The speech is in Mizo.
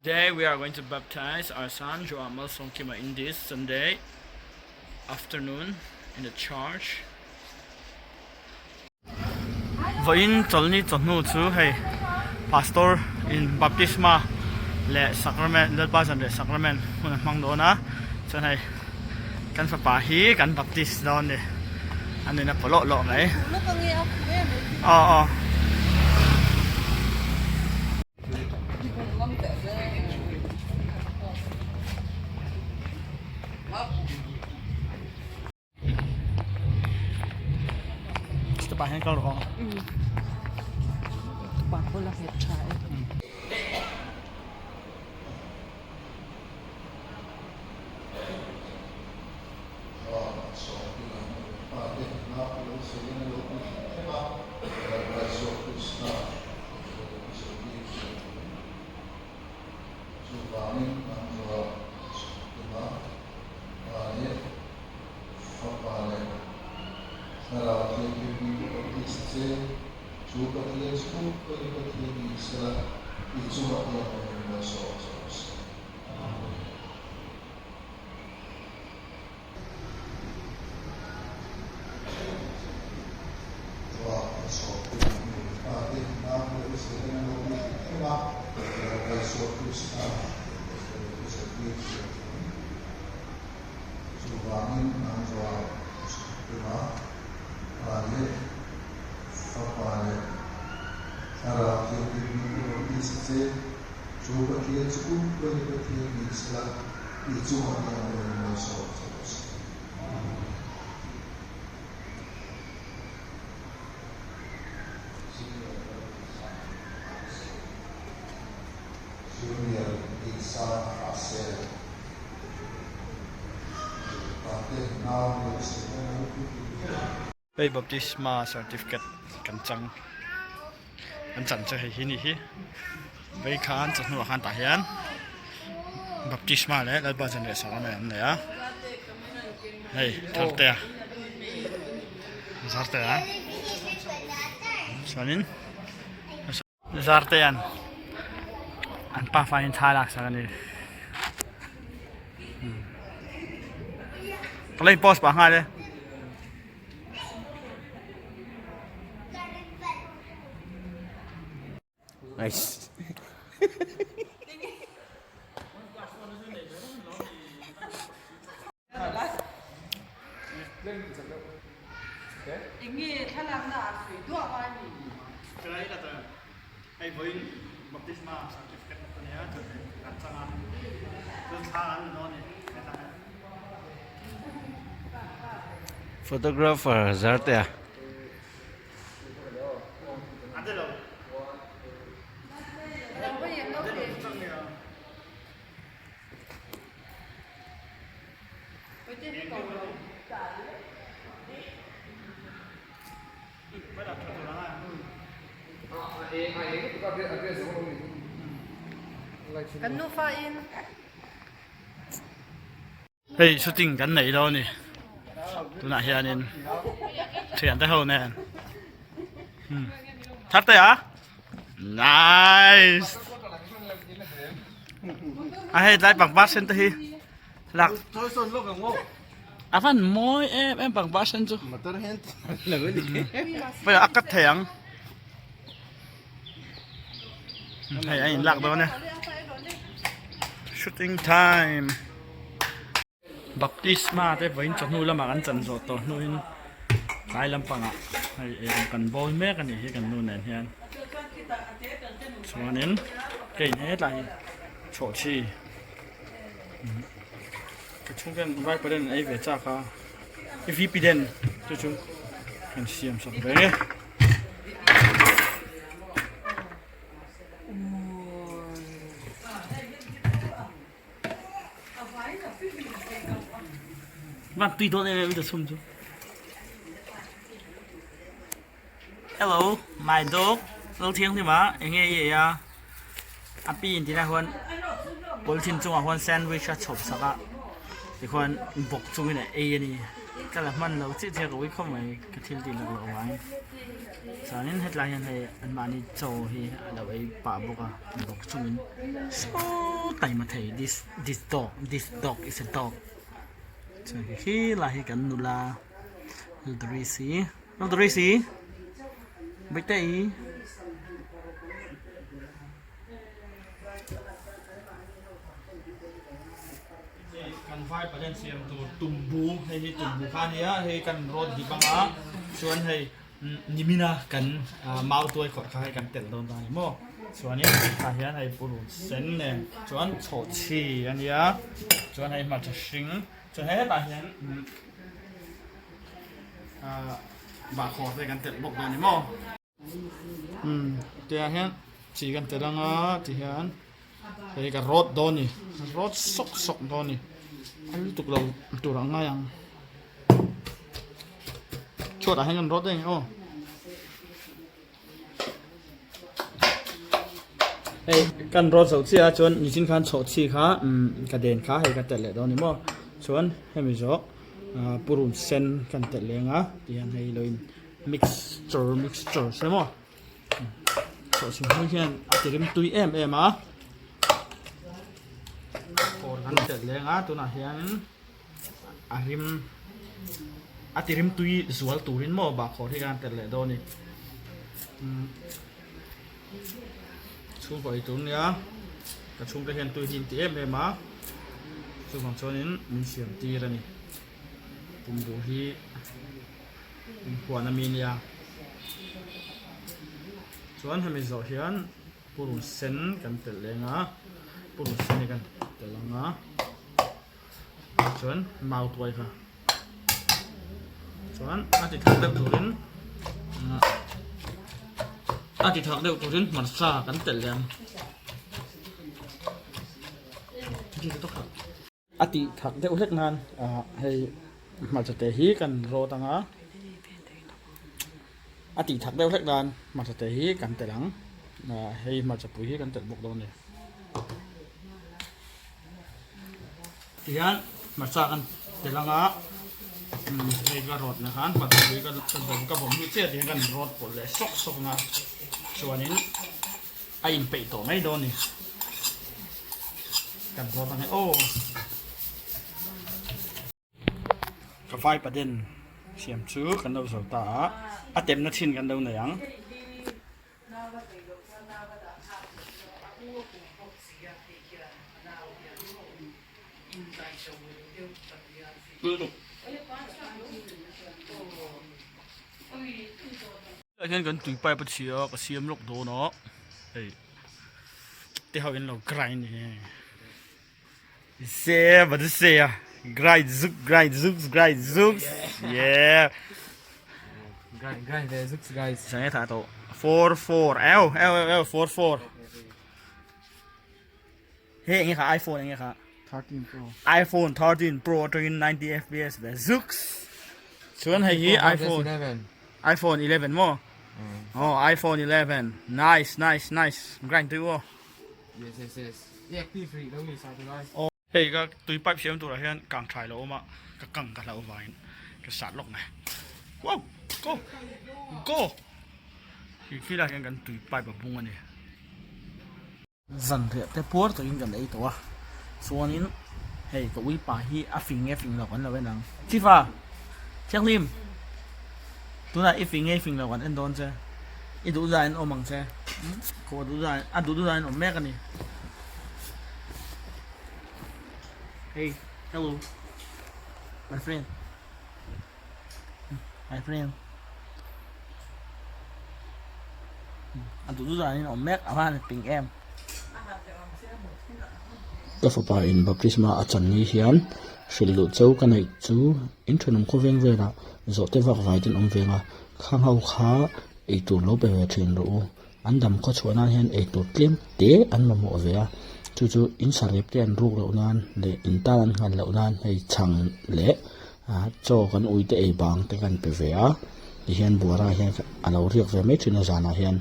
Today we are going to baptize our son Joao Malsawmkima in this Sunday afternoon in the church. Vawiin chawlhni chawhnu chu hei pastor in baptisma leh sacrament Lalpa zanriah sacrament hun a hmang dawn a chuan hei kan fapa hi kan baptist dawn a ni a nuna pawh lawh lawh mai aw aw. Step ah hian kal rawh aw. Hei baptisma certificate kan chang an chan chu hei hi ni hi vei khan chawhnu ah khan tah hian baptisma leh lalpa zanriah sak an nei a hei tharte a zarte a chuanin zarte an an pafa in thla lak sak a ni ka lo in post pah nghal e. Nice. Photographer Zartea. Kan nufa in. Hei shooting kan nei dawn a ni tunah hianin thian te ho nen thar te a nice a hei tlai pangpar sen te hi lak a van mawi em em pangpar sen chu a cut thei ang hei a in lak dawn e shooting time baptisma te vawiin chawhnu lamah kan chan zawh tawh hnuin tlai lampangah hei eirawng kan bawl mek a nih hi kan nu nen hian chuanin kei hetlai hi chhawhchhi ka chhungten vaipa den an ei ve chak a vp den chu chu kan siam sak ve. Van tui dawn em em ta chhum chu. Hello, my dog. Lo thiang hlim a, enge i ei a? A pi in tinah huan polythene chungah huan sandwich a chhawp sak a, tikhuan bawk chungin a ei a ni. Ka la hman lo chiah chiah ka ui khawp mai ka thil tih lak loh avangin. Chuanin hetlai hian hei anmahni chaw hi a lo ei pah bawk a bawk chungin saw taima thei this this dog this dog is a dog chuan khi khi lai hi kan nula Doris hi Doris hi Bawihtei. Kan vai pahnih siam tur tumbu hei hi tumbu kha a nia hei kan rawt dip anga chuan hei nimina kan mau tuai khawrh kha hei kan telh dawn ta a ni maw chuanin tah hian hei purun sen nen chuan chhawhchhi a nia chuan hei hmarcha hring chuan hei hetah hian ahh bahkhawr te kan telh bawk dawn a ni maw. Umm tiah hian chi kan tel anga ti hian hei ka rawt dawn a ni rawt sawk sawk dawn a ni a lutuk lo tur ang ngai ang chhuatah hian kan rawt daih ang aw hei kan rawt zo chiah a chuan nichin khan chhawhchhi kha umm ka den kha hei ka telh leh dawn a ni maw chuan hemi zawh ah purun sen kan telh leng a ti hian hei lo in. Mixture mixture se maw sawhchhum hmui hian a ti rim tui em em a kawr kan telh leng a tunah hian a rim a ti rim tui zual turin maw bahkhawr hi kan telh leh dawn a ni chhungkaw ei tur nia ka chhungte hian tui hi an ti em em a chuvang chuanin min siam tir a ni tumbu hi. Inhuan a mi nia. Chuan hemi zawh hian purun sen kan telh leng a, purun sen hi kan telh ang a, chuan mau tuai kha chuan a ti thak deuh turin a ti thak deuh turin hmarcha kan telh leh ang. A tih thak deuh hlek nan ah hei hmarcha te hi kan rawt ang a a tih thak deuh hlek nan hmarcha te hi kan telh ang ah hei hmarcha pui hi kan telh bawk dawn a ni tihian hmarcha kan telh ang a hei ka rawt na khan hmarcha pui ka ka vawm hnu chiah tihian kan rawt pawlh leh sawk sawk ang a chuanin. A inpeih tawh mai dawn ni. Kan rawt ang e aw. Ka vai paden siam chu kan lo zo ta a, a temna chin kan lo nei ang. Tah hian kan tui pipe a chhia a ka siam lawk dawn a hei te ho in lo grind e se va chu se a grind zuk grind zuk grind zuk yeah grind grind ve zuk guys sang e tha to 4 4 ew ew ew 4 4 Hei enge kha iPhone enge kha 13 Pro iPhone 13 Pro atangin 90 fps ve zuks chuan hei hi iPhone iPhone 11 maw oh iPhone 11 nice nice nice grind tui aw yes yes yes i active rih lo ni sa tu lai hei ka tui pipe siam turah hian kang thai lo awm a ka kang ka hlauh avangin ka sat lawk mai wow go go khi khi lai hian kan tui pipe a bung a ni. Zanriah te puar takin kan ei tawh a, chuanin hei ka uipa hi a fing nge fing lo kan lo en ang. Chifa, Thianghlim, tunah i fing nge i fing lo kan en dawn che, i duh dahin awm ang che, khaw duh dahin, a duh duh dahin awm mek a ni. Hey, hello, my friend, my friend. A duh duh danin awm mek a van ping em. Ka fapa in baptisma a chan ni hian hrilh luh cheu ka neih chu in thenawm khawveng velah zawhte vak vai ten awm veng a, khang ho kha eitur lo pe ve thin rawh u. An dam khaw chhuah nan hian eitur tlem te an mamawh ve a, chu chu in sarep te an ruk loh nan leh in tan an nghal loh nan hei chhang leh ah chaw kan ui te ei bang te kan pe ve a tihian buara hian a lo riak ve mai thin a zanah hian.